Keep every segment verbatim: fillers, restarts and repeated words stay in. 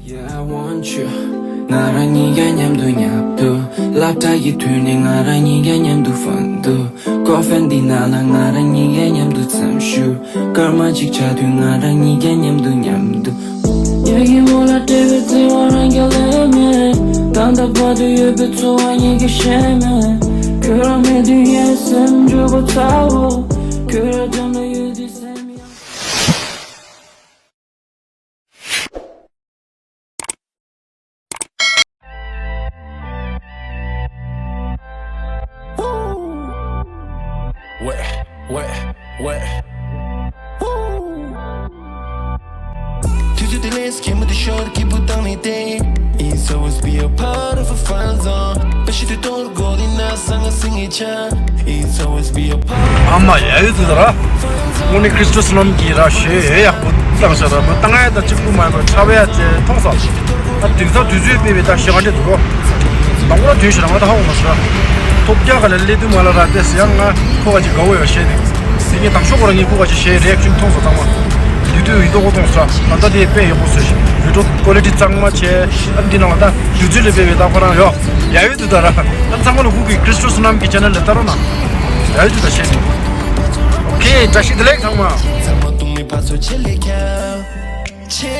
Yeah, I want you. ང་རང་གཉིས་ཀ་མཉམ་དུ་མཉམ་དུ། སློབ་གྲྭ་གི་དུས་ནས་ང་རང་གཉིས་ཀ་མཉམ་དུ་ཕན་དུ། ཀོ་ཧྥེ་འདི་ནང་ལ་ང་རང་གཉིས་ཀ་མཉམ་དུ་འཚམས་ཞུ། སྐར་མ་གཅིག་ཆགས་དུས་ང་རང་གཉིས་ཀ་མཉམ་དུ་མཉམ་དུ། ཉལ་གྱི་མོ་ལ་སྤྲད་པའི་བརྩེ་བ་རང་རྐྱ་ལས་མེད། ད་ལྟ་བར་དུ་ཡོད་པའི་འཚོ་བ་ཉིད་ཀྱིས་ཤེས་མེད། ཁྱོད་རང་མེད་དུས་ངའི་སེམས་འགྱུར་གོ་ཚ་བོ། ཁྱོད་རང་འགྲམ་ལ་ཡོད་དུས་སེམས་ཡང་། Wet, wet, wet. དུས་ཚོད་དེ་ལས་སྐྱེས་མ་དུས་ཤོར་སྐྱིད་པོ་བཏང་ནས་བསྡད། It's always be a part of a fun zone. པ་ཤི་དུས་གཏོར་རྒོལ་ཡིན་ན་ས་ང་སིང་ངེ་ཆ། It's always be a part of a fun zone. ཨ་མ་ཡ་ཡོད་དུས་ད་ར། དངོས་གནས་ཁྲིས་ཏོ་སི་ནམ་གྱིས་ར་ཞེ་ཡག་པོ་བཏང་ཤག་ར། མ་བཏང་ཡ་ད་གཅིག་པུ་མ་ཡིན་པར་ཁྲ་བའི་ཡ་ཅེ་མཐོང་ས། ད་དེང་སང་དུས་ཚོད་སྤེལ་བའི་ད་ཞེ་ག་འདྲ་འདུག་རོ། དང་པོ་ལ་དུས་ཤིག་རང་ང་ད་ཧ་གོ་མ་སོང་ར། ཐོབ་རྒྱག་ག་ལ་སླེབས་དུས་མ་ལ་ར་ཏེ་སི་ཡང་ང་ཁོ་ག་ཅིག་དགའ་བོ་ཡོད་ཤེས་ནས། དེ་ངས་དང་ཤོག་གོ་ར་ངས་ཁོ་ག་ཅིག་ཞེ་རེག་ཤིན་མཐོང་ས་ཚང་མ། ཡུ་ཊུབ་ཡིན་མདོག་གོ་མཐོང་ས་ར། ད་ལྟ་དེ་དཔེ་ཡག་པོ་བཟོས་ཤིག་བི་ཌིའོ་ཀོ་ལི་ཊི་གཙང་མ་བྱས། ཨ་འདི་ནང་ལ་ད་དུས་ཚོད་ལ་སྤེལ་བའི་ད་ཁོ་རང་ཡོད་ཡ་ཡོད་དུས་ད་ར། ཨ་ཚང་མ་ལ་ཧུ་གི་ཁྲིས་ཏོ་སི་ནམ་གྱི་ཆེ་ནལ་ལ་ལྟ་རོགས་གནང་། ཡ་ཡོད་དུས་ད་ཤེས་ནས། ཨོ་ཁེ་བཀྲ་ཤིས་བདེ་ལེགས་ཚང་མ། ཚང་མ་དུང་མི་ཕ་ཚོ་ཆེ་ལེ་ཁྱ། ཆེ་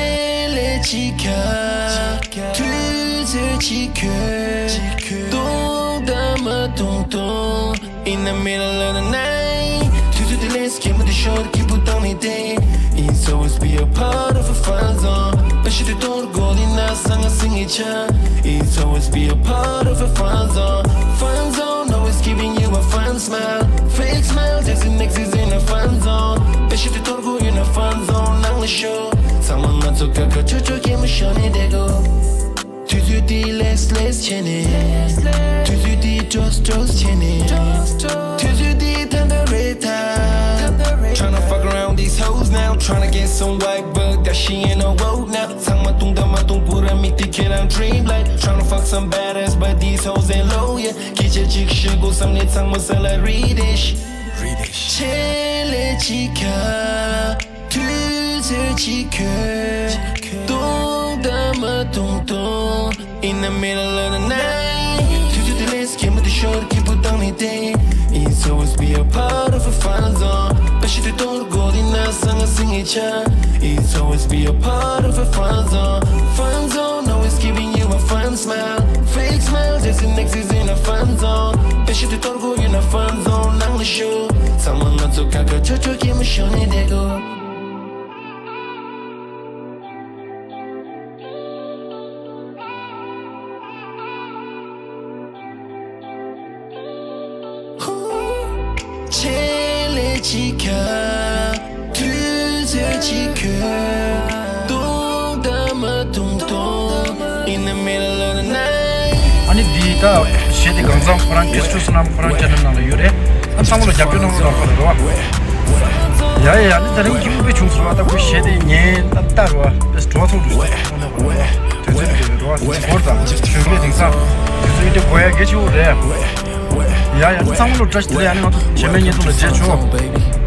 ལེ་ཅི་ཁ། དུས་ཚོད་ཅི་ཁྱོད། ཏུང་ད་མ་ཏུང་ཏུང་། In the middle of the night. དུས་ཚོད་དེ་ལས་སྐྱེས་མ་དུས་ཤོར་སྐྱིད་པོ་བཏང་ནས་བསྡད། It's always be a part of a fun zone. པ་ཤི་དུས་གཏོར་རྒོལ་ཡིན་ན་ས་ང་སིང་ངེ་ཆ། It's always be a part of a fun zone. Fun zone, always giving you a fun smile. Fake smile, just an exit in a fun zone. པ་ཤི་དུས་གཏོར་རྒོལ་ཡིན་ན་fun zone ནང་ལ་ཤོག་ཚང་མ་ང་ཚོ་ཀ་ཁ་ཆོ་ཆོ་སྐྱེ་མ་ཤོར་ནས་བསྡད་དགོས། དུས་ཚོད་འདི་ལེགས་ལེགས་བྱས་ནས། དུས་ཚོད་འདི་ཀྲོས་ཀྲོས་བྱས་ནས། དུས་ཚོད་འདི་ཐན་ཐ་རེད་ཐ། Tryna fuck around these hoes now. Tryna get some white, but that she ain't no woke now. ཚང་མ་ཏུང་ད་མ་ཏུང་པུ་ར་མིག་དེ་ཁྱེད་རང་dream like. Tryna fuck some badass, but these hoes ain't low yet. སྐད་ཆ་གཅིག་བཤད་དགོས་བསམ་ནས་ཚང་མ་ས་ལ་རིད་དེ་ཤི། ཆེ་ལེ་ཅི་ཁ། དུས་ཚོད་ཅི་ཁྱོད། ཏུང་ད་མ་ཏུང་ཏུང་། In the middle of the night. དུས་ཚོད་དེ་ལས་སྐྱེས་མ་དུས་ཤོར་སྐྱིད་པོ་བཏང་ནས་བསྡད། It's always be a part of a fun zone. པ་ཤི་དུས་གཏོར་རྒོལ་ཡིན་ན་ས་ང་སིང་ངེ་ཆ། It's always be a part of a fun zone. Fun zone, always giving you a fun smile. Fake smile, just an exit in a fun zone. པ་ཤི་དུས་གཏོར་རྒོལ་ཡིན་ན་fun zone ནང་ལ་ཤོག་ཚང་མ་ང་ཚོ་ཀ་ཁ་ཆོ་ཆོ་སྐྱེ་མ་ཤོར་ནས་བསྡད་དགོས། ཆེ་ལེ་ཅི་ཁ། དུས་ཚོད་ཅི་ཁྱོད། ཏུང་ད་མ་ཏུང་ཏུང་། In the middle of the night. ཨ་ནི་འདི་ད་གཞས་དེ་གང་ཚང་ཁོ་རང་ཁྲིས་ཏོ་སི་ནམ་ཁོ་རང་ཆེ་ནལ་ནང་ལ་ཡོད་རེད། ཨ་ཚང་མ་ལ་རྒྱབ་སྐྱོར་གནང་རོགས་གནང་། ཡ་ཡ་ཡ། ཨ་ནི་ད་རིང་སྐྱིད་པོ་དཔེ་བྱུང་སོང་། ཨ་ད་ཁོ་གཞས་དེ་ཉན་ཨ་ལྟ་རོགས། དཔེ་འགྲོ་བ་ཚོགས་འདུ་ཞིག་ད་དོན་ཚན་དེ་རོགས་སྐོར་དང་ཞོགས་ཀས་དེང་སང་དུས་ཚོད་དེ་གོ་ཡ་གལ་ཆེ་བོ་རེད། ཡ་ཡ། ཨ་ནི་ཚང་མ་ལ་བཀྲ་ཤིས་བདེ་ལེགས། ཨ་ནི་ང་ཚོ་རྗེས་མའི་བརྙན་ཐུང་ལ་མཇལ་ཆོག